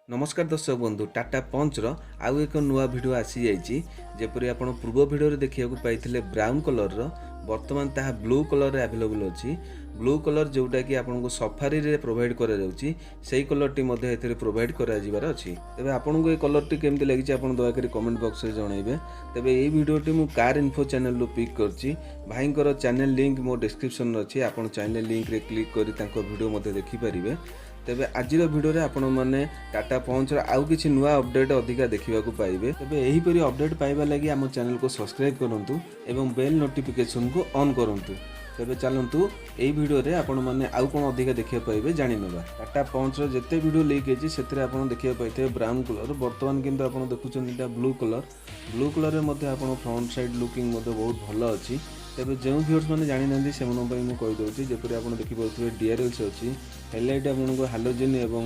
ନମସ୍କାର ଦର୍ଶକ ବନ୍ଧୁ, ଟାଟା ପଞ୍ଚର ଆଉ ଏକ ନୂଆ ଭିଡ଼ିଓ ଆସିଯାଇଛି। ଯେପରି ଆପଣ ପୂର୍ବ ଭିଡ଼ିଓରେ ଦେଖିବାକୁ ପାଇଥିଲେ ବ୍ରାଉନ୍ କଲର୍ର, ବର୍ତ୍ତମାନ ତାହା ବ୍ଲୁ କଲର୍ରେ ଆଭେଲେବୁଲ୍ ଅଛି। ବ୍ଲୁ କଲର୍ ଯେଉଁଟାକି ଆପଣଙ୍କୁ ସଫାରିରେ ପ୍ରୋଭାଇଡ଼ କରାଯାଉଛି, ସେଇ କଲର୍ଟି ମଧ୍ୟ ଏଥିରେ ପ୍ରୋଭାଇଡ଼ କରାଯିବାର ଅଛି। ତେବେ ଆପଣଙ୍କୁ ଏ କଲର୍ଟି କେମିତି ଲାଗିଛି, ଆପଣ ଦୟାକରି କମେଣ୍ଟ ବକ୍ସରେ ଜଣାଇବେ। ତେବେ ଏଇ ଭିଡ଼ିଓଟି ମୁଁ କାର୍ ଇନଫୋ ଚ୍ୟାନେଲରୁ ପିକ୍ କରିଛି। ଭାଇଙ୍କର ଚ୍ୟାନେଲ ଲିଙ୍କ୍ ମୋ ଡିସ୍କ୍ରିପ୍ସନରେ ଅଛି। ଆପଣ ଚାହିଁଲେ ଲିଙ୍କରେ କ୍ଲିକ୍ କରି ତାଙ୍କ ଭିଡ଼ିଓ ମଧ୍ୟ ଦେଖିପାରିବେ। ତେବେ ଆଜିର ଭିଡ଼ିଓରେ ଆପଣମାନେ ଟାଟା ପଞ୍ଚର ଆଉ କିଛି ନୂଆ ଅପଡ଼େଟ୍ ଅଧିକା ଦେଖିବାକୁ ପାଇବେ। ତେବେ ଏହିପରି ଅପଡ଼େଟ୍ ପାଇବା ଲାଗି ଆମ ଚ୍ୟାନେଲକୁ ସବସ୍କ୍ରାଇବ୍ କରନ୍ତୁ ଏବଂ ବେଲ୍ ନୋଟିଫିକେସନକୁ ଅନ୍ କରନ୍ତୁ। ତେବେ ଚାଲନ୍ତୁ, ଏଇ ଭିଡ଼ିଓରେ ଆପଣମାନେ ଆଉ କ'ଣ ଅଧିକା ଦେଖିବାକୁ ପାଇବେ ଜାଣିନେବା। ଟାଟା ପଞ୍ଚର ଯେତେ ଭିଡ଼ିଓ ଲିକ୍ ହେଇଛି, ସେଥିରେ ଆପଣ ଦେଖିବାକୁ ପାଇଥିବେ ବ୍ରାଉନ୍ କଲର୍। ବର୍ତ୍ତମାନ କିନ୍ତୁ ଆପଣ ଦେଖୁଛନ୍ତି ଏଇଟା ବ୍ଲୁ କଲର୍। ବ୍ଲୁ କଲର୍ରେ ମଧ୍ୟ ଆପଣ ଫ୍ରଣ୍ଟ ସାଇଡ଼୍ ଲୁକିଂ ମଧ୍ୟ ବହୁତ ଭଲ ଅଛି। ତେବେ ଯେଉଁ ଭିଉର୍ସ ମାନେ ଜାଣିନାହାନ୍ତି, ସେମାନଙ୍କ ପାଇଁ ମୁଁ କହିଦେଉଛି। ଯେପରି ଆପଣ ଦେଖିପାରୁଥିବେ, ଡିଆର୍ଏଲ୍ସ ଅଛି, ହେଡ଼ଲାଇଟ୍ ଆପଣଙ୍କୁ ହାଲୋଜିନ୍ ଏବଂ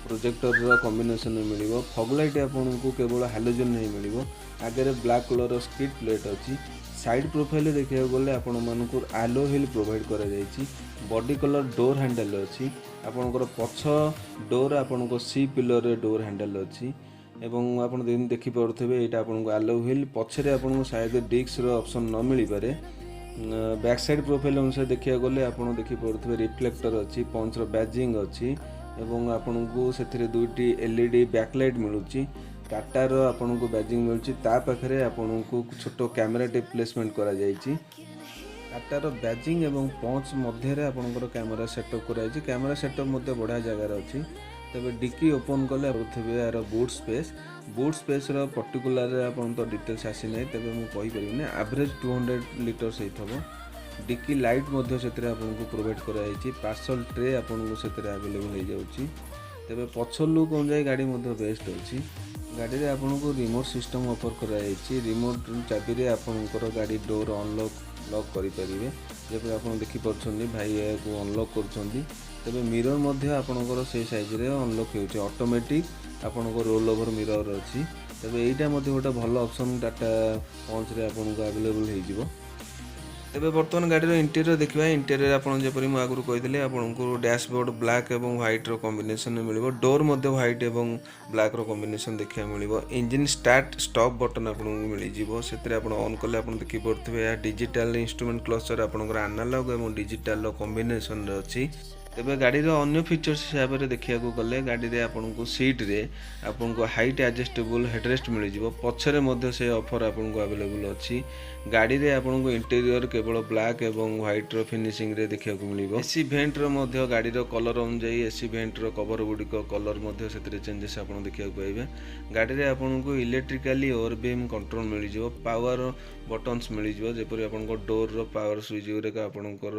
ପ୍ରୋଜେକ୍ଟରର କମ୍ବିନେସନ୍ ମିଳିବ। ଫଗ୍ ଲାଇଟ୍ ଆପଣଙ୍କୁ କେବଳ ହାଲୋଜିନ୍ ହିଁ ମିଳିବ। ଆଗରେ ବ୍ଲାକ୍ କଲର୍ର ସ୍କିଡ୍ ପ୍ଲେଟ୍ ଅଛି। ସାଇଡ଼୍ ପ୍ରୋଫାଇଲ୍ରେ ଦେଖିବାକୁ ଗଲେ ଆପଣମାନଙ୍କୁ ଆଲୟ ହ୍ୱିଲ୍ ପ୍ରୋଭାଇଡ଼ କରାଯାଇଛି। ବଡି କଲର୍ ଡୋର୍ ହ୍ୟାଣ୍ଡେଲ୍ ଅଛି। ଆପଣଙ୍କର ପଛ ଡୋର୍ ଆପଣଙ୍କ ସି ପିଲରରେ ଡୋର୍ ହ୍ୟାଣ୍ଡେଲ୍ ଅଛି ଏବଂ ଆପଣ ଯେମିତି ଦେଖିପାରୁଥିବେ, ଏଇଟା ଆପଣଙ୍କୁ ଆଲୟ ହ୍ୱିଲ୍। ପଛରେ ଆପଣଙ୍କୁ ସାୟଦ ଡିସ୍କର ଅପସନ୍ ନ ମିଳିପାରେ। ବ୍ୟାକ୍ ସାଇଡ଼୍ ପ୍ରୋଫାଇଲ୍ ଅନୁସାରେ ଦେଖିବାକୁ ଗଲେ ଆପଣ ଦେଖିପାରୁଥିବେ, ରିଫ୍ଲେକ୍ଟର ଅଛି, ପଞ୍ଚର ବ୍ୟାଜିଂ ଅଛି ଏବଂ ଆପଣଙ୍କୁ ସେଥିରେ ଦୁଇଟି ଏଲ୍ଇଡି ବ୍ୟାକଲାଇଟ୍ ମିଳୁଛି। ଟାଟାର ଆପଣଙ୍କୁ ବ୍ୟାଜିଂ ମିଳୁଛି। ତା ପାଖରେ ଆପଣଙ୍କୁ ଛୋଟ କ୍ୟାମେରାଟି ପ୍ଲେସମେଣ୍ଟ କରାଯାଇଛି। ଟାଟାର ବ୍ୟାଜିଂ ଏବଂ ପଞ୍ଚ ମଧ୍ୟରେ ଆପଣଙ୍କର କ୍ୟାମେରା ସେଟଅପ୍ କରାଯାଇଛି। କ୍ୟାମେରା ସେଟଅପ୍ ମଧ୍ୟ ବଢ଼ିଆ ଜାଗାରେ ଅଛି। ତେବେ ଡିକି ଓପନ୍ କଲେ ଥିବେ ଏହାର ବୁଟ୍ ସ୍ପେସ୍। ବୁଟ୍ ସ୍ପେସ୍ର ପର୍ଟିକୁଲାରରେ ଆପଣ ତ ଡିଟେଲ୍ସ ଆସିନାହିଁ, ତେବେ ମୁଁ କହିପାରିବିନି। ଆଭରେଜ୍ 200 ଲିଟର୍ସ ହେଇଥିବ। ଡିକି ଲାଇଟ୍ ମଧ୍ୟ ସେଥିରେ ଆପଣଙ୍କୁ ପ୍ରୋଭାଇଡ଼ କରାଯାଇଛି। ପାର୍ସଲ୍ ଟ୍ରେ ଆପଣଙ୍କୁ ସେଥିରେ ଆଭେଲେବୁଲ୍ ହେଇଯାଉଛି। ତେବେ ପଛ ଲୁକ୍ ଅନୁଯାୟୀ ଗାଡ଼ି ମଧ୍ୟ ବେଷ୍ଟ ଅଛି। ଗାଡ଼ିରେ ଆପଣଙ୍କୁ ରିମୋଟ୍ ସିଷ୍ଟମ୍ ଅଫର୍ କରାଯାଇଛି। ରିମୋଟ୍ ଚାବିରେ ଆପଣଙ୍କର ଗାଡ଼ି ଡୋର୍ ଅନଲକ୍ ଲକ୍ କରିପାରିବେ। ଯେପରି ଆପଣ ଦେଖିପାରୁଛନ୍ତି, ଭାଇ ଏହାକୁ ଅନଲକ୍ କରୁଛନ୍ତି। ତେବେ ମିରର ମଧ୍ୟ ଆପଣଙ୍କର ସେଇ ସାଇଜ୍ରେ ଅନଲକ୍ ହେଉଛି। ଅଟୋମେଟିକ୍ ଆପଣଙ୍କ ରୋଲ୍ ଓଭର୍ ମିରର ଅଛି। ତେବେ ଏଇଟା ମଧ୍ୟ ଗୋଟେ ଭଲ ଅପସନ୍ ଟାଟା ପଞ୍ଚରେ ଆପଣଙ୍କୁ ଆଭେଲେବୁଲ୍ ହେଇଯିବ। ତେବେ ବର୍ତ୍ତମାନ ଗାଡ଼ିର ଇଣ୍ଟେରିୟର ଦେଖିବା। ଇଣ୍ଟେରିୟର ଆପଣ ଯେପରି ମୁଁ ଆଗରୁ କହିଥିଲି, ଆପଣଙ୍କୁ ଡ୍ୟାସବୋର୍ଡ଼ ବ୍ଲାକ୍ ଏବଂ ହ୍ୱାଇଟ୍ର କମ୍ବିନେସନ୍ ମିଳିବ। ଡୋର୍ ମଧ୍ୟ ହ୍ୱାଇଟ୍ ଏବଂ ବ୍ଲାକ୍ର କମ୍ବିନେସନ୍ ଦେଖିବାକୁ ମିଳିବ। ଇଞ୍ଜିନ୍ ଷ୍ଟାର୍ଟ ଷ୍ଟପ୍ ବଟନ୍ ଆପଣଙ୍କୁ ମିଳିଯିବ। ସେଥିରେ ଆପଣ ଅନ୍ କଲେ ଆପଣ ଦେଖିପାରୁଥିବେ, ଏହା ଡିଜିଟାଲ ଇନଷ୍ଟ୍ରୁମେଣ୍ଟ କ୍ଲଷ୍ଟର ଆପଣଙ୍କର ଆନାଲଗ୍ ଏବଂ ଡିଜିଟାଲର କମ୍ବିନେସନ୍ରେ ଅଛି। ତେବେ ଗାଡ଼ିର ଅନ୍ୟ ଫିଚର୍ସ ହିସାବରେ ଦେଖିବାକୁ ଗଲେ, ଗାଡ଼ିରେ ଆପଣଙ୍କୁ ସିଟ୍ରେ ଆପଣଙ୍କୁ ହାଇଟ୍ ଆଡ଼ଜଷ୍ଟେବୁଲ୍ ହେଡ଼ରେଷ୍ଟ ମିଳିଯିବ। ପଛରେ ମଧ୍ୟ ସେ ଅଫର୍ ଆପଣଙ୍କୁ ଆଭେଲେବୁଲ୍ ଅଛି। ଗାଡ଼ିରେ ଆପଣଙ୍କୁ ଇଣ୍ଟେରିୟର କେବଳ ବ୍ଲାକ୍ ଏବଂ ହ୍ୱାଇଟ୍ର ଫିନିସିଂରେ ଦେଖିବାକୁ ମିଳିବ। ଏସି ଭେଣ୍ଟର ମଧ୍ୟ ଗାଡ଼ିର କଲର୍ ଅନୁଯାୟୀ ଏସି ଭେଣ୍ଟର କଭର ଗୁଡ଼ିକ କଲର୍ ମଧ୍ୟ ସେଥିରେ ଚେଞ୍ଜେସ୍ ଆପଣ ଦେଖିବାକୁ ପାଇବେ। ଗାଡ଼ିରେ ଆପଣଙ୍କୁ ଇଲେକ୍ଟ୍ରିକାଲି ଓଆରଭିଏମ୍ କଣ୍ଟ୍ରୋଲ ମିଳିଯିବ, ପାୱାର ବଟନ୍ସ ମିଳିଯିବ। ଯେପରି ଆପଣଙ୍କ ଡୋର୍ର ପାୱାର ସୁଇଚ୍ ଗୁଡ଼ିକ ଆପଣଙ୍କର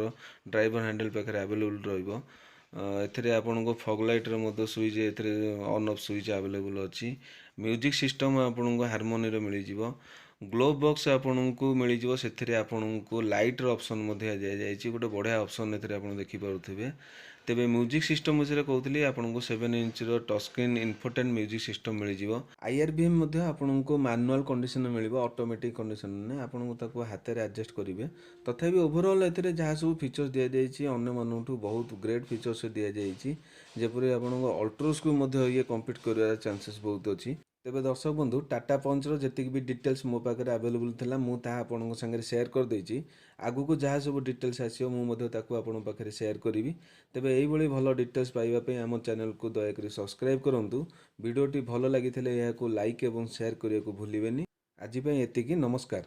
ଡ୍ରାଇଭର ହ୍ୟାଣ୍ଡେଲ୍ ପାଖରେ ଆଭେଲେବୁଲ୍ ରହିବ। ଏଥିରେ ଆପଣଙ୍କୁ ଫଗ୍ ଲାଇଟ୍ର ମଧ୍ୟ ସୁଇଚ୍ ଏଥିରେ ଅନ୍ ଅଫ୍ ସୁଇଚ୍ ଆଭେଲେବୁଲ୍ ଅଛି। ମ୍ୟୁଜିକ୍ ସିଷ୍ଟମ୍ ଆପଣଙ୍କୁ ହାରମୋନିର ମିଳିଯିବ। ଗ୍ଲୋଭ୍ ବକ୍ସ ଆପଣଙ୍କୁ ମିଳିଯିବ। ସେଥିରେ ଆପଣଙ୍କୁ ଲାଇଟ୍ର ଅପସନ୍ ମଧ୍ୟ ଦିଆଯାଇଛି। ଗୋଟେ ବଢ଼ିଆ ଅପସନ୍ ଏଥିରେ ଆପଣ ଦେଖିପାରୁଥିବେ। ତେବେ ମ୍ୟୁଜିକ୍ ସିଷ୍ଟମ୍ ବିଷୟରେ କହୁଥିଲି, ଆପଣଙ୍କୁ 7 ଇଞ୍ଚର touch screen infotainment music system ମିଳିଯିବ। ଆଇଆରଭିଏମ୍ ମଧ୍ୟ ଆପଣଙ୍କୁ ମାନୁଆଲ୍ କଣ୍ଡିସନ୍ ମିଳିବ, ଅଟୋମେଟିକ୍ କଣ୍ଡିସନ୍ ନୁହେଁ। ଆପଣଙ୍କୁ ତାକୁ ହାତରେ ଆଡ଼ଜଷ୍ଟ କରିବେ। ତଥାପି ଓଭରଅଲ୍ ଏଥିରେ ଯାହା ସବୁ ଫିଚର୍ସ ଦିଆଯାଇଛି, ଅନ୍ୟମାନଙ୍କଠୁ ବହୁତ ଗ୍ରେଟ୍ ଫିଚର୍ସ ଦିଆଯାଇଛି। ଯେପରି ଆପଣଙ୍କ ଅଲ୍ଟ୍ରୋସ୍କୁ ମଧ୍ୟ ଇଏ କମ୍ପିଟ୍ କରିବାର ଚାନ୍ସେସ୍ ବହୁତ ଅଛି। ତେବେ ଦର୍ଶକ ବନ୍ଧୁ, ଟାଟା ପଞ୍ଚର ଯେତିକି ବି ଡିଟେଲ୍ସ ମୋ ପାଖରେ ଆଭେଲେବୁଲ୍ ଥିଲା, ମୁଁ ତାହା ଆପଣଙ୍କ ସାଙ୍ଗରେ ସେୟାର କରିଦେଇଛି। ଆଗକୁ ଯାହା ସବୁ ଡିଟେଲ୍ସ ଆସିବ, ମୁଁ ମଧ୍ୟ ତାକୁ ଆପଣଙ୍କ ପାଖରେ ସେୟାର କରିବି। ତେବେ ଏଇଭଳି ଭଲ ଡିଟେଲ୍ସ ପାଇବା ପାଇଁ ଆମ ଚ୍ୟାନେଲକୁ ଦୟାକରି ସବସ୍କ୍ରାଇବ୍ କରନ୍ତୁ। ଭିଡ଼ିଓଟି ଭଲ ଲାଗିଥିଲେ ଏହାକୁ ଲାଇକ୍ ଏବଂ ସେୟାର କରିବାକୁ ଭୁଲିବେନି। ଆଜି ପାଇଁ ଏତିକି। ନମସ୍କାର।